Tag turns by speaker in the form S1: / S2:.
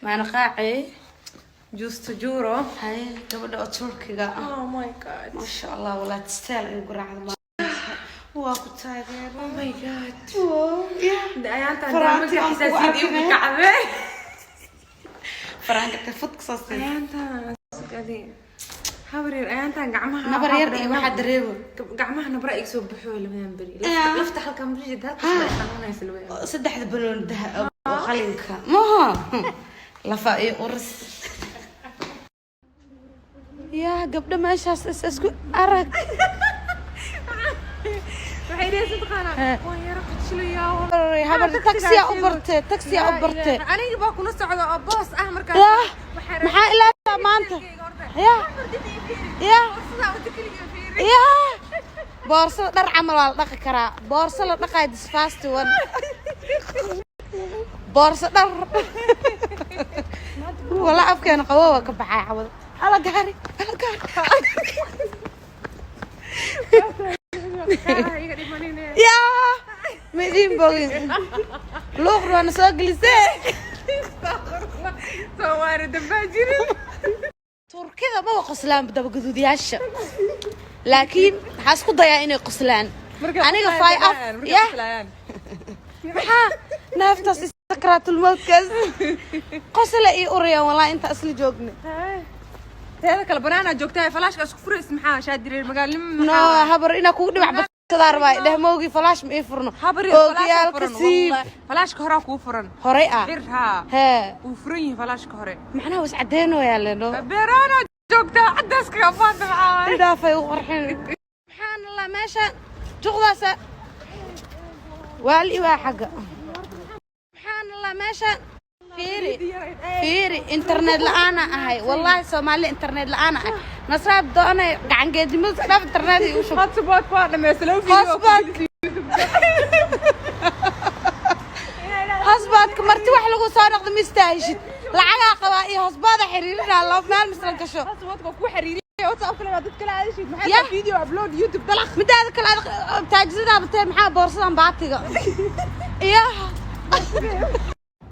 S1: Maana qaacay.
S2: Juusto juuro.
S1: Haye, gabadha oo Turkiga ah.
S2: Oh my God.
S1: Maasha Allah, walaa style ay garaacda maanta. Waa ku taageera.
S2: Oh my God.
S1: Yeah.
S2: Ayaantaan
S1: Faraanti
S2: daamanka
S1: aan kugu
S2: xasaasiyad igu
S1: arkay.
S2: kacday.
S1: Faraanka tafud ka soo siin.
S2: Ayaantaan adi habaryar, ayaantaan gacmaha
S1: Nabar yar iyo waxaa dareemo.
S2: Gacmaha nabra iga soo baxo labadan beri.
S1: Yeah.
S2: Lafta halkan brijid, halkaas bay xanuunaysa labadan.
S1: Saddexda baloon daha oo qalinka maha lafa iyo uris yaa gabdho meeshaas is isku arag.
S2: Waxay dhehaysa taqaanaa, waan yara qajlayaa.
S1: Habar, taksiyaa u bartee, taksiyaa u bartee.
S2: Aniga baa kula socda oo boos ah markaas.
S1: Yaa maxaa ilaasaa maanta? Ya ya ya, boorsada dhar camal waa la dhaqi karaa. Boorso la dhaqayo, this fast one, boorso dhar wala afkeena qabooba ka baxay cawada. Ala gaari, ala gaari. Yaa ma idiin bogin, luuqna waana soo gelisee.
S2: Soomaali dambaa jirin.
S1: Turkida maba qoslaan, dabaguduudyaasha, laakiin waxaa isku dayaa inay qoslaan. Aniga fay af ya maxaa neeftaas sakraatulmowtkaas qosla ii urayaan walaa intaa isla joogna.
S2: Teeda kale banaanaa joogtaa, falaashka isku furays, maxaa shaadireer magaalnimo?
S1: No habar, inaa kugu dhibac badsadaa rabaa dheh mowgii falaash ma ii furno. Oogiyaalka siib.
S2: Falaashka horaa kuu furan.
S1: Horay ah.
S2: Xir haa.
S1: Hee.
S2: Wuu furan yihi falaashka hore.
S1: Macnaha was cadeynoyaa leno.
S2: Beeraanaa joogtaa, caddaas kaga faanta, maxaa?
S1: Idhaafay u qarxin, subxaan Allah, meeshaan juqdaasa waali waa xagga. Subxaan Allah, meeshaan fiiri, fiiri, internet la-aana ahay wallahi. Soomaali internet la-aana ahay. Nasraab doonay gacangeednimada iska dhaaf, internet igu shub.
S2: Hotspot waa dhameystay laba video.
S1: Hotspot. Hosbaadka marti wax lagu soo noqdo ma istaahishid. Lacagaa qabaa iyo hosbaada xiriirinaa laba meel misla gasho.
S2: Hotspot ku xiriiriyay WhatsApp kale dad kale aadashid maxay?
S1: Yeah.
S2: Video upload YouTube dalaq.
S1: Midaada kale aad taajirada batee, maxaa boorsadan baatiga iyo